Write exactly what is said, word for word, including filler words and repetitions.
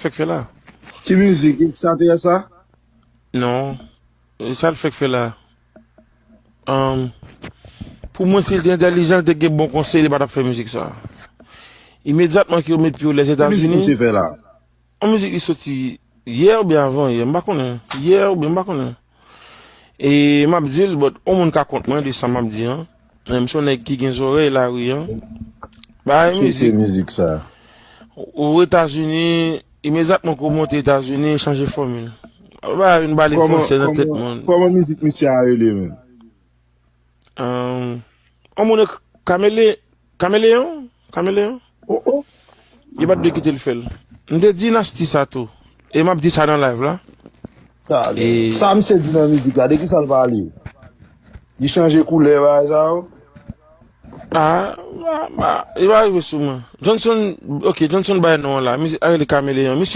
fèk fè la. Ki mizik? Sa te sa? Non. E sa l fèk fè la. Ahn, pou mwen, si l te entèlijan, l te gen bon konsèy, li pa t ap fè mizik sa. Imedyatman ke yo met pye yo Ki mizik Lèzetazini, misye fè la? yon mizik li soti yè oubyen avan yè, m pa konnen. Yè oubyen m pa konnen. E m ap di l, but yon moun ka kont mwen de sa m ap di an. Men m se yon nèg ki gen zòrèy lari an. Bagay Misye se mizik. Mizik sa. Ou Etazini, imedyatman ke w monte Etazini, chanje fòmil. Ou pa vin pale Kòman fransè nan tèt kòman moun. Kòman mizik misye a rele menm? Ahn, yon moun ek- Kamele, Kameleyon? Kameleyon? Oh oh. Yo pa t dwe kite l fè l. M te di Nasty sa tou. E m ap di sa nan live la. Talè. E Sa misye di nan mizik la, de ki sa l pale? Li chanje koulè bagay sa yo? Ah, ba, ba, li pa rive sou mwen. Johnson, ok, Johnson bay non an la. Mizik a rele Kameleyon. Misye